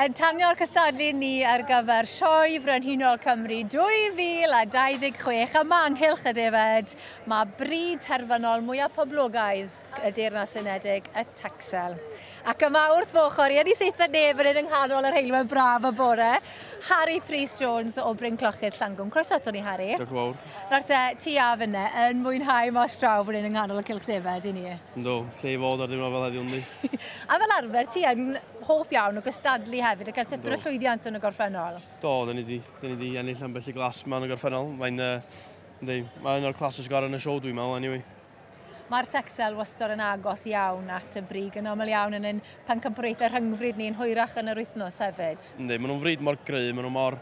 Yn tanio'r cystadlu ni ar gyfer Sioe Frenhinol Cymru 2026 yma yng Nghylch y Defaid, mae bryd terfynol mwyaf poblogaidd y Deyrnas Unedig, y Texel. Ac yma wrth fy ochr i yn ei seithfed nef fan hyn yng nghanol yr heulwen braf y bore, Harry Prys Jones o Bryn Clochydd Llangwm. Croeso ato ni, Harry. Diolch yn fawr. Nawr te, ti a finne yn mwynhau mas draw fan hyn yng nghanol y Cylch Defaid i ni. Yndw, lle i fod ar ddiwrnod fel heddiw yndi? A fel arfer, ti yn hoff iawn o gystadlu hefyd a cael tipyn o llwyddiant yn y gorffennol. Do, da ni di, da ni di ennill ambell i glas yma yn y gorffennol. Mae'n, uh, yndi, mae'n un o'r classes gorau yn y siow dwi'n meddwl, anyway. Mae'r Texel wastad yn agos iawn at y brig yn aml iawn yn ein pencampwriaethau rhyngfryd ni'n hwyrach yn yr wythnos hefyd. Yndi, maen nhw'n fryd mor gry, maen nhw mor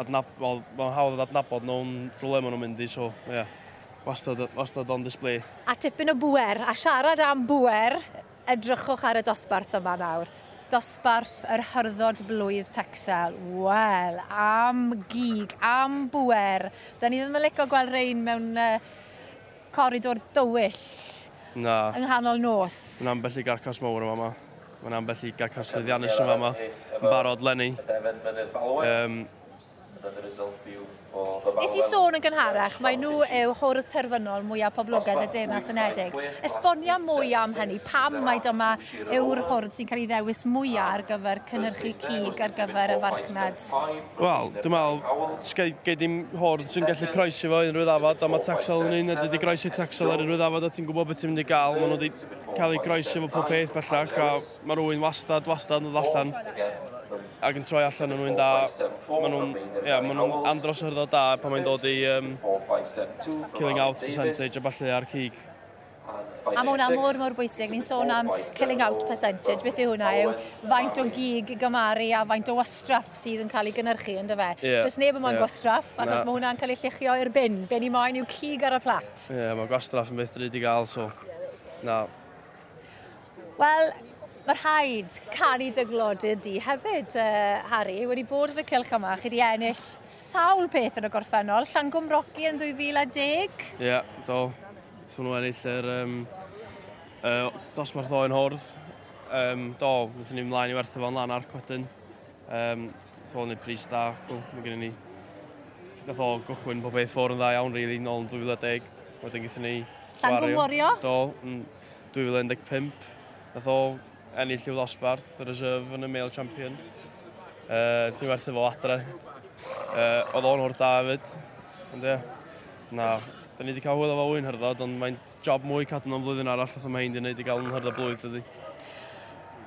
adnab wel, mae'n hawdd adnabod nhw'n rhywle maen nhw'n mynd i, so, ie. Yeah. Wastad, wastad on display. A tipyn o bŵer, a siarad am bŵer, edrychwch ar y dosbarth yma nawr. Dosbarth yr hyrddod blwydd Texel. Wel, am gig, am bŵer. Da ni ddim yn licio gweld rein mewn uh, coridor dywyll. Na. Yng nghanol nos. Mae'n ambell i garcas mawr yma. Mae'n ambell i garcas llwyddiannus yma yma. Yn barod lenni. Um, Nes i sôn yn gynharach, mai nhw yw hwrdd terfynol mwyaf poblogaidd y Deyrnas Unedig. Esbonia mwy am hynny, pam mai dyma yw'r hwrdd sy'n cael ei ddewis mwyaf ar gyfer cynhyrchu cig ar gyfer y farchnad? Wel, dwi'n meddwl, sgei, gei dim hwrdd sy'n gallu croesi fo unrhyw ddafad, a mae Texel yn un, a dydy groesi Texel ar unrhyw ddafad a ti'n gwybod beth ti'n mynd i gael, maen nhw wedi cael eu groesi efo pob peth bellach, a mae rhywun wastad, wastad yn dod allan ac yn troi allan yn rhywun da. Maen nhw'n yeah, ma nhw andros o hyrddod da pan mae'n dod i um, killing out percentage a falle ar cig. A mae hwnna mor, mor bwysig. Ni'n sôn am killing out percentage. Beth yw hwnna? Yw faint o gig i gymaru a faint o wastraff sydd yn cael ei gynhyrchu, ynddo fe? Yeah. Does neb yn moyn yeah. gwastraff, achos Na. mae hwnna'n cael ei lluchio i'r bin. Be ni moyn yw cig ar y plat. Ie, yeah, mae gwastraff yn beth drud i gael, so... Na. Wel, mae rhaid canu dy glodydd di hefyd, uh, Harry. Wedi bod yn y cylch yma, chi wedi ennill sawl peth yn y gorffennol. Llangwm Rocky yn 2010. Ie, yeah, do. Wnaethon nhw ennill yr um, uh, dosbarth oen hwrdd. Um, do, wnaethon ni mlaen i werthu fo'n Lanark wedyn. Um, Wnaeth o'n pris da, cool. Mae gennym ni... Nath o gychwyn pob beth ffwrdd yn dda iawn, really, nôl yn 2010. Wedyn gaethon ni... Llangwm Wario? Do, yn 2015. Nath o ennill i'w ddosbarth, y reserve yn y male champion. Uh, Wnaethon ni werthu fo adre. Uh, oedd o'n hwrdd da hefyd. Ond ie, na, da ni wedi cael hwyl efo wy'n hyrddod, ond mae'n job mwy cadw nhw'n flwyddyn arall, fatha mae hein di wneud i gael nhw'n hyrddod blwydd, dydy.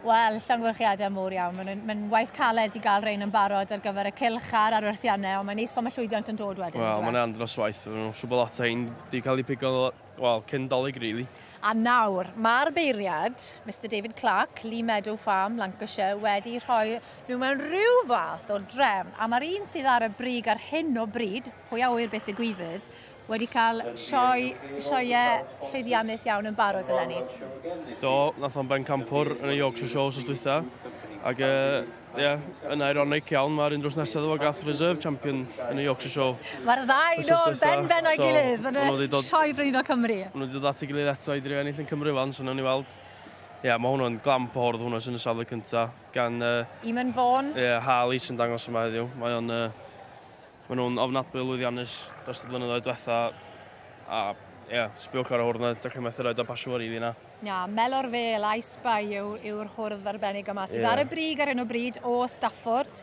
Wel, llongyfarchiadau mowr iawn. Mae'n ma waith caled i gael rhain yn barod ar gyfer y cylch a'r arwerthiannau, ond mae'n neis pan mae llwyddiant yn dod wedyn. Wel, mae'n andros waith. Mae'n siŵr bod lot o hein di cael ei pigo, wel, cyn Dolig, really. A nawr, mae'r beiriad, Mr David Clark, Lee Meadow Farm, Lancashire, wedi rhoi nhw mewn rhyw fath o drefn. A mae'r un sydd ar y brig ar hyn o bryd, pwy a ŵyr beth ddigwyddydd, wedi cael sioe, sioeau llwyddiannus iawn yn barod eleni. Do, nath o'n bencampwr yn y Yorkshire Shows os dwytha. Ac ie, yeah, yn ironic iawn, mae'r un drws nesaf efo gath Reserve Champion yn y Yorkshire Show. Mae'r ddau nôl ben ben o'i so, gilydd yn y Sioe Frenhinol Cymru. Maen nhw wedi dod at ei gilydd eto i drio ennill yn Cymru fan, so nawn ni weld. Ie, yeah, mae hwnnw'n glamp o hwrdd hwnnw sy'n y safle cyntaf. Gan... Uh, Eamon Vaughan. Ie, yeah, Harley sy'n dangos yma heddiw. Mae o'n... Uh, Maen nhw'n ofnadwy o lwyddiannus dros y blynyddoedd diwetha a ie, yeah, sbiwch ar y hwrdd na, dych chi'n methu rhaid o pasio fo rili na. Na, Melor Vale, I Spy yw, yw'r hwrdd arbennig yma sydd yeah. ar y brig ar hyn o bryd o Stafford.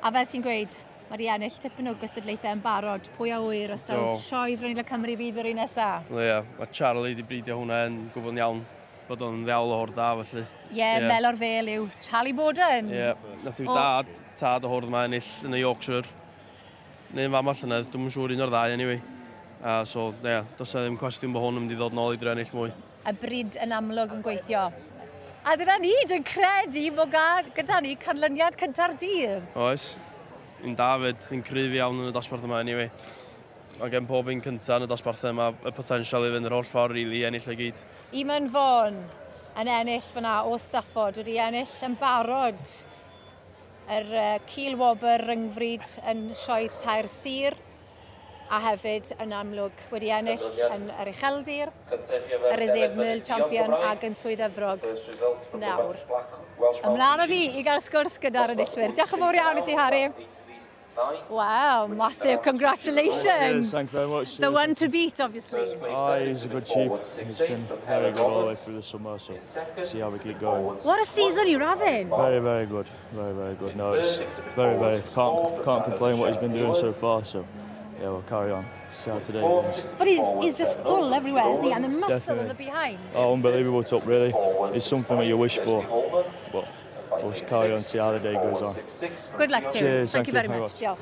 A fel ti'n gweud, mae wedi ennill tipyn o gystadlaethau yn barod. Pwy a ŵyr os daw Sioe Frenhinol Cymru fydd yr un nesaf? Ie, yeah, mae Charlie wedi bridio hwnna yn gwybod yn iawn bod o'n ddiawl o hwrdd da, felly. Ie, yeah, yeah. Melor Vale yw Charlie Borden. Ie, yeah. nath i'w dad, tad o hwrdd yma ennill yn y Yorkshire. Neu fama llynedd, dwi'm yn siŵr un o'r ddau anyway. Uh, so, ie, yeah, does 'na ddim cwestiwn bod hwn yn mynd i ddod nôl i drio ennill mwy. Y bryd yn amlwg yn gweithio. A dyna ni, dwi'n credu bod gyda ni canlyniad cynta'r dydd. Oes. Un da fyd, un cryf iawn yn y dosbarth yma anyway. Mae gen pob un cyntaf yn y dosbarthau yma y potensial i fynd yr holl ffordd rili, i ennill e gyd. Eamon Vaughan yn ennill fyna o Stafford, wedi ennill yn barod yr uh, Cil Wobr ryngfryd yn sioe'r tair sir. A hefyd yn amlwg wedi ennill yn yr Ucheldir, y Reserve Merle Champion ac yn Swydd Efrog nawr. Ymlaen â fi i gael sgwrs gyda'r enillwyr. Diolch yn fawr iawn i ti, Harry. Wow, massive congratulations. Cheers, thank you very much. The one to beat, obviously. Oh, he's a good sheep. He's been very good all the way through the summer, so see how we keep going. What a season you're having. Very, very good. Very, very good. No, it's very, very. Can't complain what he's been doing so far. So, yeah, we'll carry on. See how today goes. But he's just full everywhere, isn't he? And the muscle Definitely. of the behind. Oh, unbelievable tup, really. It's something that you wish for, but we'll carry on, see how the day goes on. Good luck to you. Cheers, Thank you very much. much. Diolch.